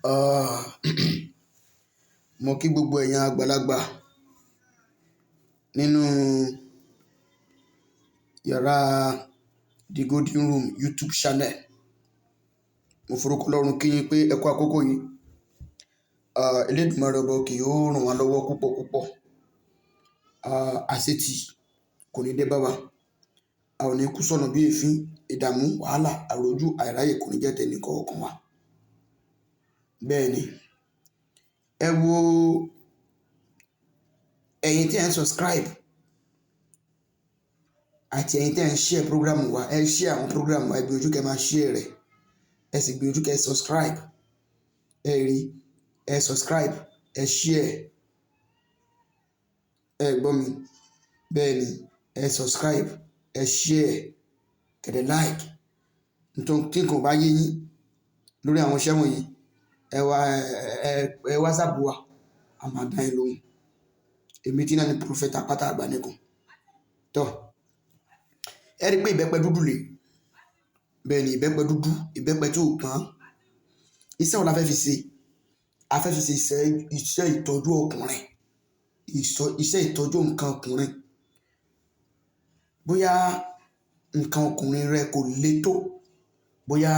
Ah, mo kí gbogbo ẹ̀yin àgbàlagbà nínú yàrá The Golden Room YouTube channel. Mo forúkọ Ọlọ́run kí yín pé ẹ kú àkókò yìí. Ah, Elédùmarè ọba òkè yóò ràn wá lọ́wọ́ púpọ̀ púpọ̀. Ah, àṣetì kò ní dé bá wa. A ò ní kú sọ̀nà bí èéfín, ìdààmú, wàhálà, àròjú, àìráyè kò ní jẹ́ tẹnì kọ̀ọ̀kan wa. Bẹ́ẹ̀ ni, ẹ wo ẹ̀yin tí ẹ ń subscribe àti ẹ̀yin tí ẹ ń share program wa. Ẹ share àwọn program wa, ẹ gbìyànjú kẹ́ máa share rẹ̀, ẹ sì gbìyànjú kẹ́ subscribe. Ẹ rí, ẹ subscribe, ẹ share. Ẹ gbọ́ mi? Bẹ́ẹ̀ ni, ẹ subscribe, ẹ share, kẹ́ dẹ̀ like. Nítorí tí nǹkan ò bá yé yín lórí àwọn iṣẹ́ wọ̀nyí, ẹ wá, ẹ WhatsApp wa, a máa dá yín lóhùn. Èmi tí náà ni Prophet Àpáta Àgbàníkan. Tọ́, ẹ rí pé ìbẹ́pẹ dúdú lè. Bẹ́ẹ̀ ni, ìbẹ́pẹ dúdú, ìbẹ́pẹ tí ò pọ́n. Iṣẹ́ wo la fẹ́ fi ṣe? A fẹ́ fi ṣe iṣẹ́ ìtọ́jú ọkùnrin, iṣẹ́ ìtọ́jú nǹkan ọkùnrin. Bóyá nǹkan ọkùnrin rẹ kò le tó, bóyá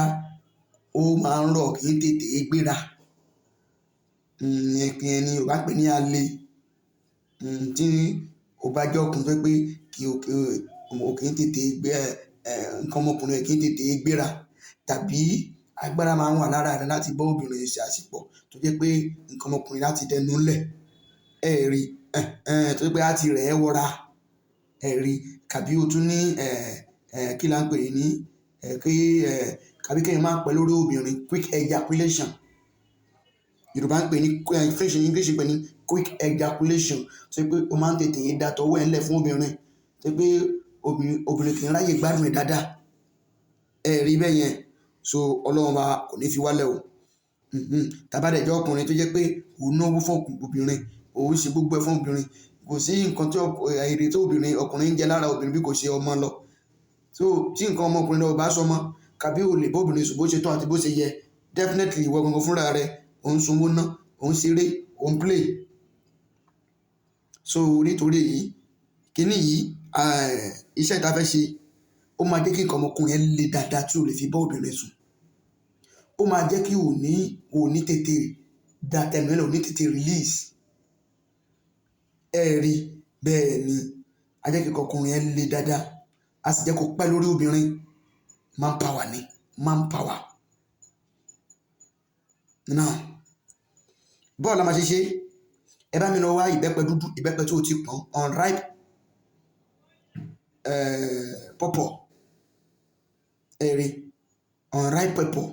ó máa ń rọ̀ kí n tètè gbéra. Ìyẹn ni Yorùbá ń pè ní alẹ́. Tí o bá jẹ́ ọkùnrin tó jẹ́ pé kí o kì í tètè gbé nǹkan ọmọkùnrin rẹ kì í tètè gbéra, tàbí agbára máa ń wà lára rẹ láti bá obìnrin ṣe àṣepọ̀ tó jẹ́ pé nǹkan ọmọkùnrin láti dẹnu lẹ̀. Ẹ rí, tó jẹ́ pé á ti rẹ̀ ẹ́ wọra. Ẹ rí, tàbí o tún ní kí là ń pè é ní, kí tàbí kí ẹ̀yin máa pẹ́ lórí obìnrin, quick ejaculation. Yorùbá ń pè ní, French English ń pè ní quick ejaculation. Tó jẹ́ pé o máa ń tètè dá tọwọ́ ẹ lẹ̀ fún obìnrin. Tó jẹ́ pé obìnrin kì í ráyè gbádùn ẹ̀ dáadáa. Ẹ rí bẹ́ẹ̀ yẹn. So Ọlọ́run wa kò ní fi wá lẹ̀ o. Tá bá dẹ̀ jẹ́ ọkùnrin tó jẹ́ pé òun náwó fún obìnrin, òun ṣe gbogbo ẹ fún obìnrin. Kò sí nǹkan tí èrè tí obìnrin, ọkùnrin ń jẹ lára obìnrin bí kò ṣe ọmọ lọ. So tí nǹkan ọmọkùnrin náà ò bá sọmọ, tàbí o lè bá obìnrin sùn bó ṣe tọ́ àti bó ṣe yẹ, definitely ìwọ gangan fúnra rẹ, ò ń sunwó ná, ò ń ṣeré, ò ń play. So nítorí èyí, kíní yìí, iṣẹ́ tí a fẹ́ ṣe, ó máa jẹ́ kí nǹkan ọmọkùnrin ẹ le dáadáa tí o lè fi bá obìnrin sùn. Ó máa jẹ́ kí o ní tètè dá tẹnu ẹ lẹ̀, ò ní tètè release. Ẹ rí, bẹ́ẹ̀ ni, a jẹ́ kí nǹkan ọkùnrin ẹ le dáadáa, a sì jẹ́ kó pẹ́ lórí obìnrin. Man power ni, man power. Now, báwo la máa ṣe ṣe? Ẹ bá mi lọ wá ìbẹ́pẹ dúdú, ìbẹ́pẹ tí ó ti pọ́n, unripe pawpaw. Ẹ rí, unripe pawpaw.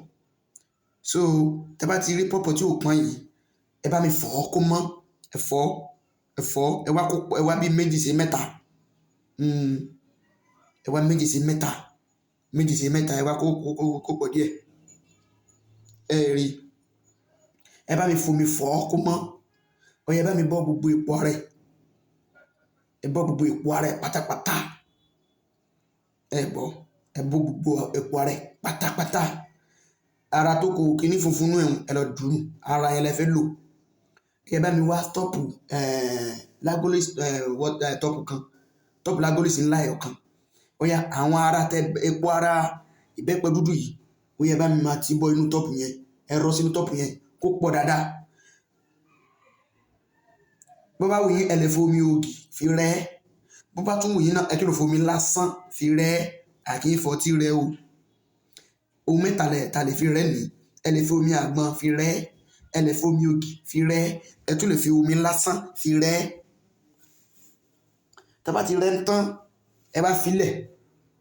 So tí ẹ bá ti rí pawpaw tí ò pọ́n yìí, ẹ bá mi fọ̀ ọ́ kó mọ́. Ẹ fọ̀, ẹ fọ̀, ẹ wá kó, ẹ wá bí méjì sí mẹ́ta. Ẹ wá méjì sí mẹ́ta, méjì sí mẹ́ta, ẹ wá kó pọ̀ díẹ̀. Ẹ rí, ẹ bá mi fomi fọ̀ ọ́ kó mọ́. Ó yá, ẹ bá mi bọ́ gbogbo èpo ara ẹ̀. Ẹ bọ́ gbogbo èpo ara ẹ̀ pátápátá. Ẹ gbọ́, ẹ bọ́ gbogbo èpo ara ẹ̀ pátápátá. Ara tó kó kíní funfun nú ẹ̀, ẹ lọ dùnú. Ara yẹn lẹ fẹ́ lò. Ẹ bá mi wá top Lagolis top kan, top Lagolis ńlá ẹyọ kan. Ó yá, àwọn ara tẹ epo ara ìbẹ́pẹ dúdú yìí, ó yá, ẹ bá mi máa ti bọ́ inú top yẹn. Ẹ rọ́ sínú top yẹn kó pọ̀ dáadáa. Bó bá wù yín, ẹ lè fi omi ògì fi rẹ́. Bó bá tún wù yín náà, ẹ tún lè fi omi lásán fi rẹ́. A kì í fọtí rẹ́ o. Ohun mẹ́ta lẹ ta lè fi rẹ́ ní. Ẹ lè fi omi àgbọn fi rẹ́, ẹ lè fi omi ògì fi rẹ́, ẹ tún lè fi omi lásán fi rẹ́. Tí a bá ti rẹ́ tán, ẹ bá fi lẹ̀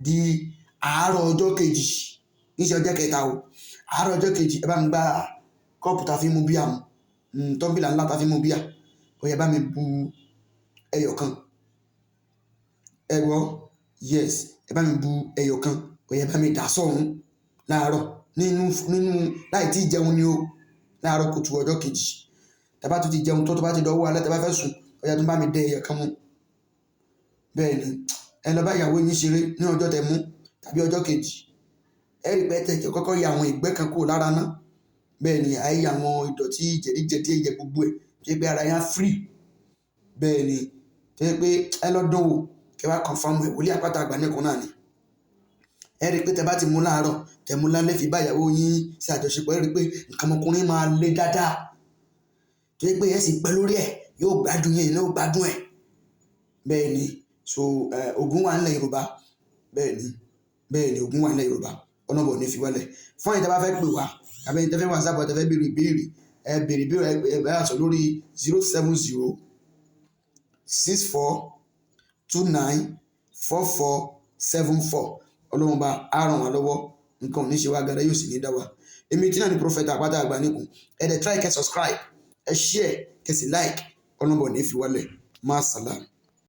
di àárọ̀ ọjọ́ kejì. Kì í ṣe ọjọ́ kẹta o. Àárọ̀ ọjọ́ kejì, ẹ bá mi gbá kọ́ọ̀pù ta fi ń mu bíà mu, tumbler ńlá ta fi ń mu bíà. Ó yá, ẹ bá mi bu ẹyọ kan. Ẹ gbọ́, yes, ẹ bá mi bu ẹyọ kan. Ó yá, ẹ bá mi dà sọ́hun láàárọ̀ nínú láì tí ì jẹun ni o. Láàárọ̀ kùtù ọjọ́ kejì. Tí a bá tún ti jẹun tán, tó bá ti dọwọ́ alẹ́ tí a bá fẹ́ sùn, ó yá, tún bá mi dẹ ẹyọ kan mú. Bẹ́ẹ̀ ni, ẹ lọ bá ìyàwó yín ṣeré ní ọjọ́ tẹ mú tàbí ọjọ́ kejì. Ẹ rí pé ẹ tẹ̀ kọ́kọ́ ya àwọn ìgbẹ́ kan kúrò lára ná. Bẹ́ẹ̀ ni, àyè àwọn ìdọ̀tí jẹ̀díjẹ̀dí ẹ̀jẹ̀ gbogbo ẹ̀ tó jẹ́ pé ara yẹn á free. Bẹ́ẹ̀ ni, tó jẹ́ pé ẹ lọ dán wò kẹ wá confirm ẹ̀. Wòlíì Àpáta Àgbà nìkan náà ni. Ẹ rí i pé tẹ bá ti mú láàárọ̀, tẹ mú lálẹ́, fi bá ìyàwó yín ṣe àjọṣepọ̀, ẹ rí i pé nǹkan ọmọkùnrin máa le dáadáa, tó jẹ́ pé ẹ sì pẹ́ lórí ẹ̀, yóò gbádùn yín, yóò gbádùn ẹ̀. Bẹ́ẹ̀ ni. So ogun wà nílẹ̀ Yorùbá. Bẹ́ẹ̀ ni, bẹ́ẹ̀ ni, ogun wà nílẹ̀ Yorùbá. Ọlọ́bọ̀ ní fi wálẹ̀. Fún ẹ̀yin tí a bá fẹ́ pè wá tàbí ẹ̀yin tí a fẹ́ WhatsApp, tẹ́ fẹ́ béèrè ìbéèrè, ẹ béèrè ìbéèrè, ẹ bá sọ lórí 07064294474. Ọlọ́run bá á ràn wá lọ́wọ́, nǹkan ò ní ṣe wá gàdá, yóò sì ní dá wa. Èmi tí náà ní Prophet Àpáta Àgbà nìkún. Ẹ dẹ̀ try kẹ́ subscribe, ẹ share, kẹ́ sì like. Ọlọ́run bọ̀ ní fi wálẹ̀. Má sàlám.